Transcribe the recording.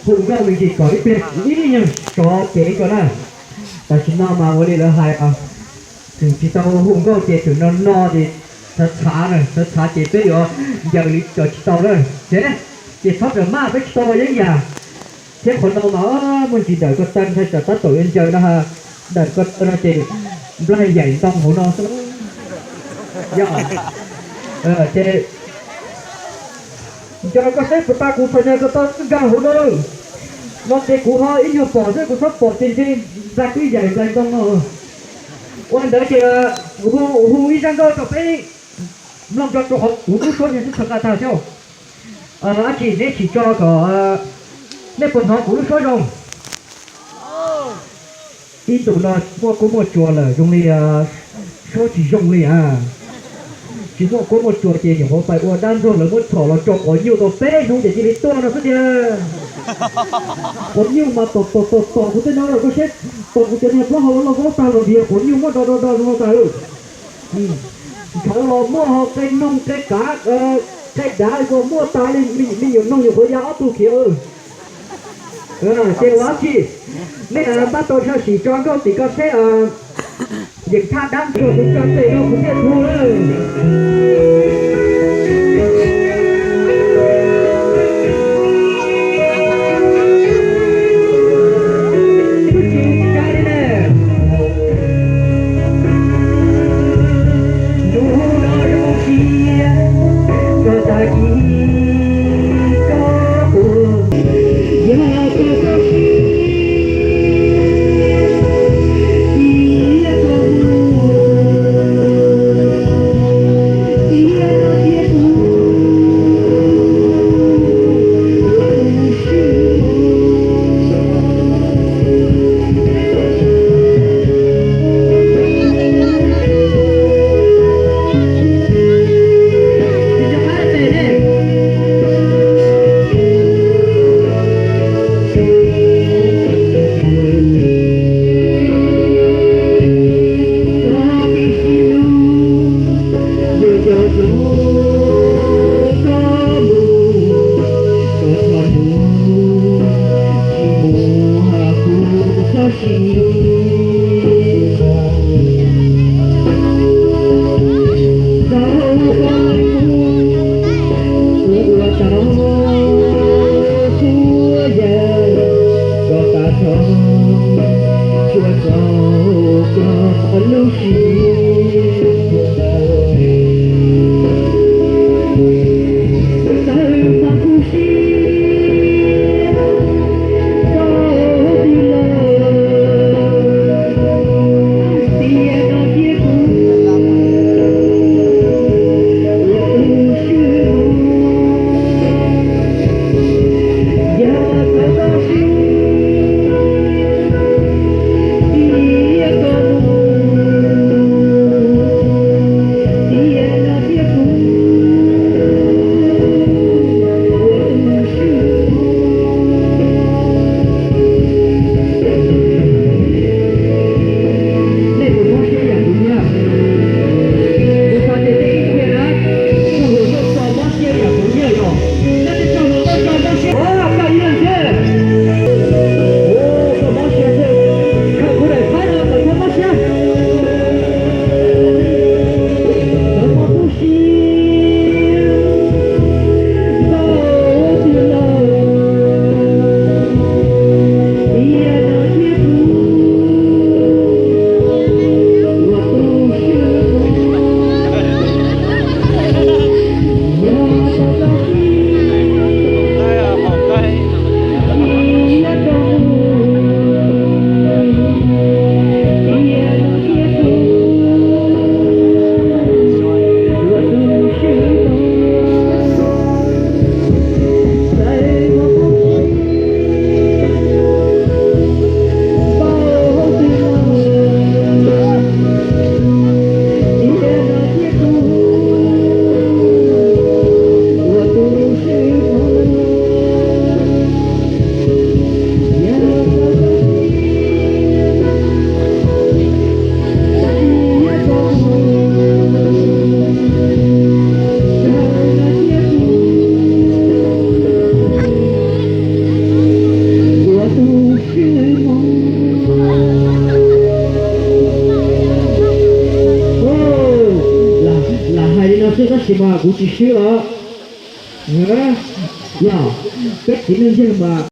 hu nkauj me ntsis kom ib pliag kuv ib nyuag sov cev ko na. Tam sim no mas ua li lawv hais, tseem tsis tau hu nkauj ces tseem no no ces txhav txhav na, txhav txhav ces peb yuav ncaws li cov tsis tau na. Ces txhob rawm maj, peb tsis tau ua yeeb yam. Thiab qhov no mas muaj ntsis dawm ko taw ntshai tsam tab tom yuav ncaws no ha. Dawm ko taw no ces nplaig yaim ntoo hauv no xwb. Yog ces nco koj seb puas tas kuv txhos nyas ko taw nkag hauv no. No ces kuv ho ib nyuag pom xwb, kuv txhob pom ces ntshe nplaig twb yaim nplaig ntoo no. Ua ntawd ces hu ib zaj nkauj rau peb mloog tso rau qhov kuv lub suab nws twb txhaws nqa tag thiab. Dab tsi neb sim tso kom, nej puas hnov kuv lub suab zoo? Ib ntus no muaj kuab muaj tsua lawm zoo li suab tsis zoo li a. Tsis muaj kuab muaj tsua ces nyuam qhuav pais ua dab ntxaug lawv muab txhom los tso quav nyuj tau peb hnub ces cia li tuaj no xwb tiag. Quav nyuj mas tom tom tom tom kuv tej no los koj seb, tom kuv cov niag plaub hau loj loj vaub tag los vim quav nyuj muab do do do zoo no tas lawm. Nrhawv los muaj ho qe noog qe kav, qe dav ko muaj tas li, me nyuam noog nyuam qhuav ya ob tug khiav. Ces ua dab tsi, nej pab tau sim tso nkauj tim ko seb yeem thaj dab ntsuag kuv tso tes rau kuv thiaj hu lawm. Kuv tsis cai li ne. Nub no zoo siab txog tag kis koj ua, yog koj koj siab tiag koj ua, tiag koj tiag kuv ua kuv siab. Kuv ua tau txhua yam kom tas txog, tsuas txog koj lub siab. Txawm mas kuv siab tau tib lawm. Tab sis mas kuv tsis swb os. Yog, peb txiv neej ntseeg mas